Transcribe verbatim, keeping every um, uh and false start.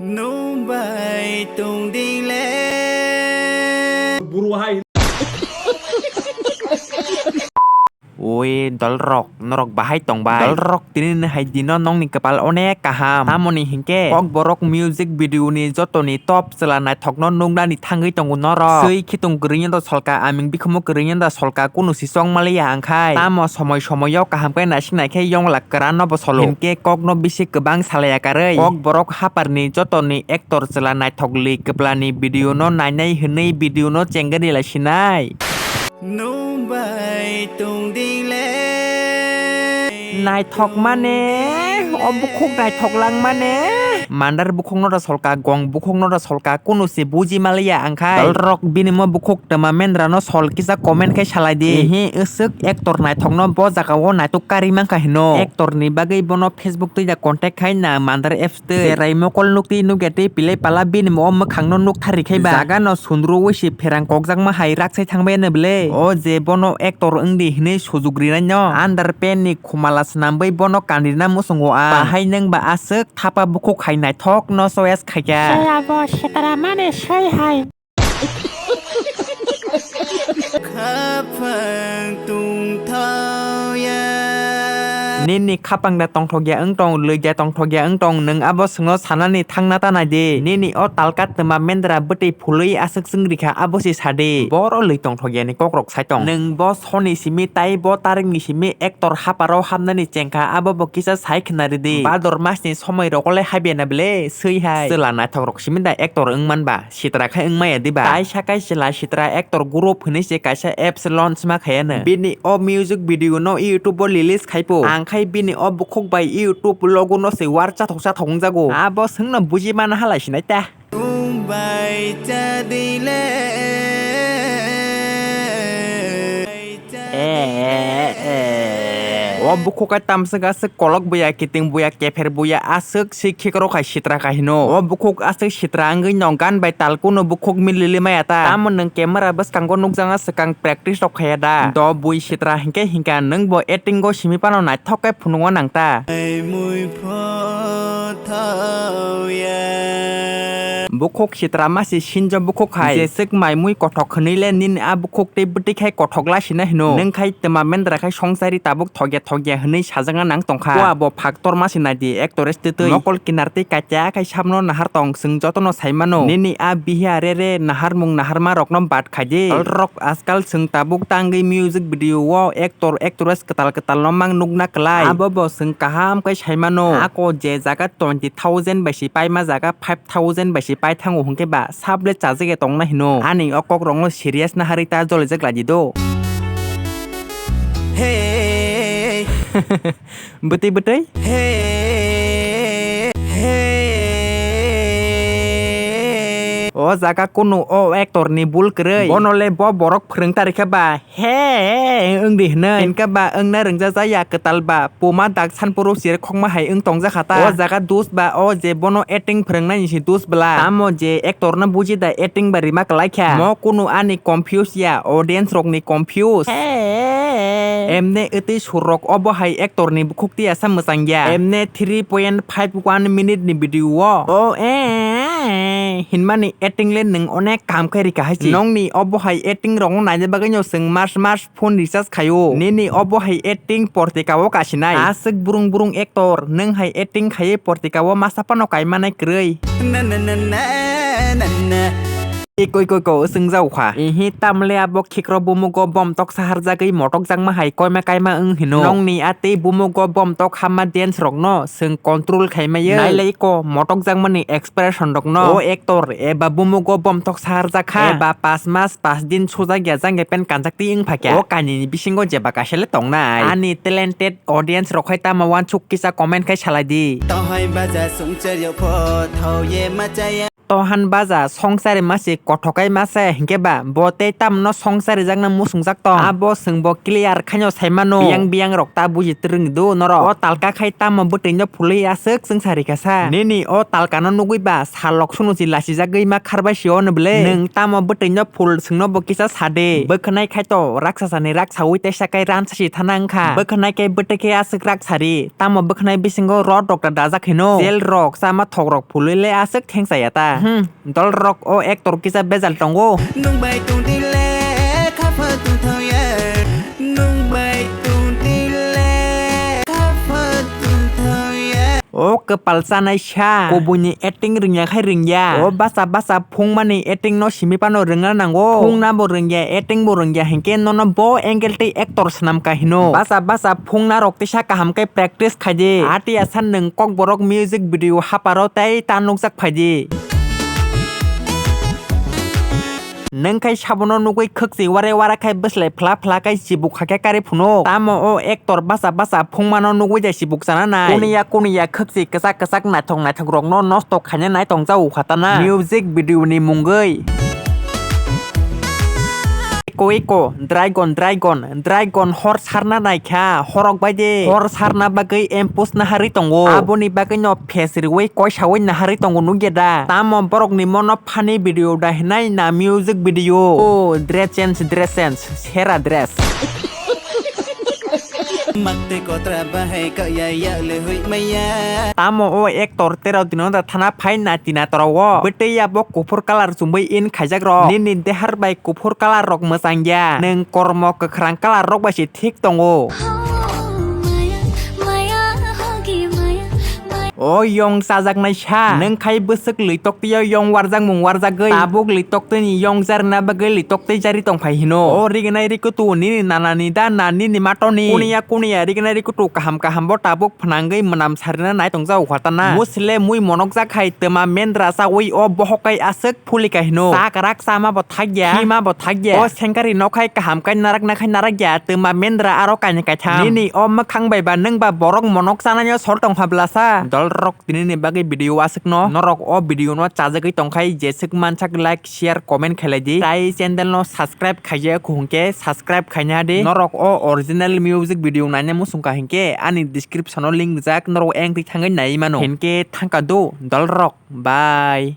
Nung bai tong di le. Buru hai. Oi, dolrok, norok bahai tong bai? Dolrok, tini ni hai dino nongni kwpal onek kaham. Tamoni hinkhe Kokborok music video ni jotoni top chwla naithokno nuknani thangwi tongo norok. Swi khitung kwrwino da solka, aming bikhumu kwrwino da solka, kunu si chong maliya ang khai. Tamo somoi somoio kaham khe naising naikhe yongla kwran no bo solo. Hinkhe kokno bisi kwbang salaya karwi. Kokborok haparni jotoni actor chwla naithok li kwplani video no nainai hwnwi video no chengari lai sinai. Nung bai tong di le. Naithok mane, o bukhuk naithok lang mane. Mandar bukhuk no da solka, gong bukhuk no da solka, kunu se buji maliya ang khai. Dolrok bini mo bukhuk twma mendra no sol kisa comment khai salai di. Ehe, aswk actor naithok no bo jaga o naitok kari mankha hino. Actor ni bagwi bono Facebook twi da contact khai na Mandar apps twi. Cherai mokol nuk twi nuk ya twi pilai pala bini mo mwkhang no nuk thari khai ba. Jaga no sundru wi si pherang kokjakma hai rak sai thangbai no bwle. O je bono actor wng di hinwi sujuk rinai no. Under pant ni khumala swnambwi bono kanrina muchungo ang. Bahai nwng ba aswk thapa bukhuk hai naithok no choice khaikha. Soi abo sitra mani soi hai. Khapang tungthok ya. Nini khapang da tongthok ya wng tong, lwija tongthok ya wng tong, nwng abo swngno sanani thangna ta nai di. Nini o talka twma mendra bwtwi phulwi aswk chwng rikha abo se sa di. Boro lwi tongthok ya ni kokrok sai tong. Nwng bo soni simi tai bo tarik ni simi actor haparo hapnani chengkha abo bo kisa sai khna ridi. Bador mas ni somoi rogo le habya na bwle swi hai. Chwla naithok rok simi da actor wng man ba. Sitra khai wng maya diba? Tai sakai chwla sitra actor group hinwi se kaisa apps launch ma khayano. Bini o music video no YouTube o release khai po. Ang khai bini o bukhuk bai YouTube logo no se war chathok chathok wngjago. Abo swngno buji mana halai sinai ta. Bai cha di le. Eh, eh, eh. O bukhuk hai tamswk aswk kolok buya, kiting buya, kepher buya, aswk si khikrok hai sitra khai hino. O bukhuk aswk sitra wngwi no gan bai tal kuno bukhuk milili maya ta. Tamo nwng camera bwskango nukjagna swkang practice rok khaya da. Do bui sitra hinkhe hinkha nwng bo acting o simi phano naithok khe phunukna nang ta. Ai mui pho thau ya. Bukhuk sitra masi sinjo bukhuk hai. Jeswk mai mui kothok hwnwi le nini a bukhuk tei bwtwi khai kothok lasina hino. Nwng khai twma mendra khai songsari tabuk thokya thokya hwnwi sajagna nang tongkha. Kua bo phak torma se naidi actress twtwi. Mokol kinar tei kacha khai samno nahar tong, chwng jotono sai mano. Nini a bihiya re re naharmung naharma rokno bad khaidi. Rok askal chwng tabuk tangwi music video o actor actress kwtal kwtal no mang nukna kwlai. Abo bo chwng kaham khe sai mano. Ako je jaga twenty thousand bai si paima jaga five thousand bai si pai thango hwnkhe ba sable chajak ya tongna hino. Ani o kok rokno serious na harwi ta jolijak lai di do. Hey. Bwtwi bwtwi. Hey. Hey. O jaga kunu o actor ni bul kwrwi. Bono le bo borok phwrwng tarikha ba. He, wng di hwnwi. Hinkhe ba wngna rwngjaja ya kwtal ba, puma dak sanporo sir khokma hai wng tongjakha ta. O jaga dus ba o je bono acting phwrwngnani se dus bwla. Tamo je actor no buji da acting ba rima kwlai kha. Mo kunu ani confuse ya, audience rok ni confuse. He. Emne wtwi sur rok obo hai actor ni bukhuk twi asa mwchang ya. Emne three point five one minute ni video o. O e, hinmani acting le nwng onek kaham khe rika hai se. Nongni obo hai acting rok no naina bagwi no chwng mas mas phone recharge khaio. Nini obo hai acting portika o kasinai. Aswk burung burung actor, nwng hai acting khaiwi portika o masa phano kaimanai kwrwi. Na, na, na, na, na, na. Ikoi koi ko swngjago kha. Ihi tamle abo khikro bumugo bomtok saharjagwi motokjakma hai koima kaima wng hino. Nongni atwi bumugo bomtok hamma dance rokno chwng control khaimaiyo. Nailai ko motokjakmani expression rokno. O actor eba bumugo bomtok saharjak kha. Eba pas mas pas din sujak ya jang ya pen kanjak twi wng phakya. O kanini bisingo jeba kaisa le tongnai. Ani talented audience rok hai tamo wansuk kisa comment khai salai di. Tohai baja sungchar yo pho thau ye machaya. Tohan baja songchari masi kothokai masa hinkhe ba bo tei tamno songchari jakna musungjak tong. Abo chwngbo clear khaino saimano. Biyang biyang rok ta buji twrwng do norok. O talka khai tamo bwtwino phulwi aswk chwngsa rikha sa. Nini o talkano nugwi ba salrok sunuchi lachijagwi ma kharbai sio hwnwi bwle. Nwng tamo bwtwino phul chwngno bo kisa sade. Bwkhwnai khai to raksasani raksawi teisa kai ransa si thana wngkha. Bwkhwnai khe bwtwi khe aswk raksari. Tamo bwkhwnai bisingo rot rok da dajak hino. Jail rok chama thok rok phulwi le aswk thengsa ya ta. Hmm, dol rok o actor kisa bejal tongo. Nung bai tong di le kha pha tong thang ya. Nung bai tong di le kha pha tong thang ya. O kwpal chanai sa. Kubuini acting rwngya khai rwngya. O basa basa phungmani acting no simi phano rwngna nango. Phungna bo rwngya, acting bo rwngya hinkhe nono bo angle tei actor swnam kha hino. Basa basa phungna rok tisa kaham khe practice khaidi. Ati asa nwng kokborok music video haparo tei ta nukjak phaidi. Nwng khai sabono nugwi khwkchi ware ware khai bwslai phla phla khai chibuk hakhe kari phunuk. Tamo o actor basa basa phungmano nugwi je chibuk chana nai. Kuniya kuniya khwkchi kwchak kwchak naithok naithok rokno nosto khaina nai tong jao khatana. Music video ni mungwi. Eko eko, dragon, dragon, dragon hor sarna naikha, horok bai de. Hor sarna bagwi ambush naharwi tongo. Aboni bagwi no phes riwi koisawi naharwi tongo nukya da. Tamo borokni mono funny video da hinai na music video. O, dress change, dress change, sera dress. Makte kotra bahai kaya ya le hui maya. Tamo o actor tero dino da thana phai na tina toro o. Bwtwi ya bo kuphur colour chumui in khaijak rok. Nini dehar bai kuphur colour rok mwchang ya. Nwng kormo kwkhwrang colour rok bai se thik tongo. O yong chajaknai sa. Nwng khai bwswk lwitoktiyo yong warjakmung warjagwi. Tabuk lwitoktwini yong jarina bagwi lwitoktwi jari tongphai hino. O rignai rikutu nini nanani da na nini matoni? Kuniya kuniya rignai rikutu kaham kaham bo tabuk phnangwi mwnam sarina nai tongjao khatana. Musle mui monokjak hai twma mendra chawi o bohok kai aswk phulika hino. Chakrak chama bo thakya, hima bo thakya. O sengkari nokhai kaham kai narak nakhai narakya, twma mendra aro kaini kaitham. Nini o mwkhang bai ba nwng ba borok monok chanaino sor tongkha bwlasa? Dolrok tinini bagwi video aswkno. Norok o video no chajagwi tongkhai jeswk mansak like, share, comment khailai di. Tai channel no subscribe khaijak hwnkhe subscribe khaina di. Norok o original music video naina muchungkha hinkhe ani description o link rijak, norok engtwi thangwi nai mano. Hinkhe thangka do dolrok. Bye.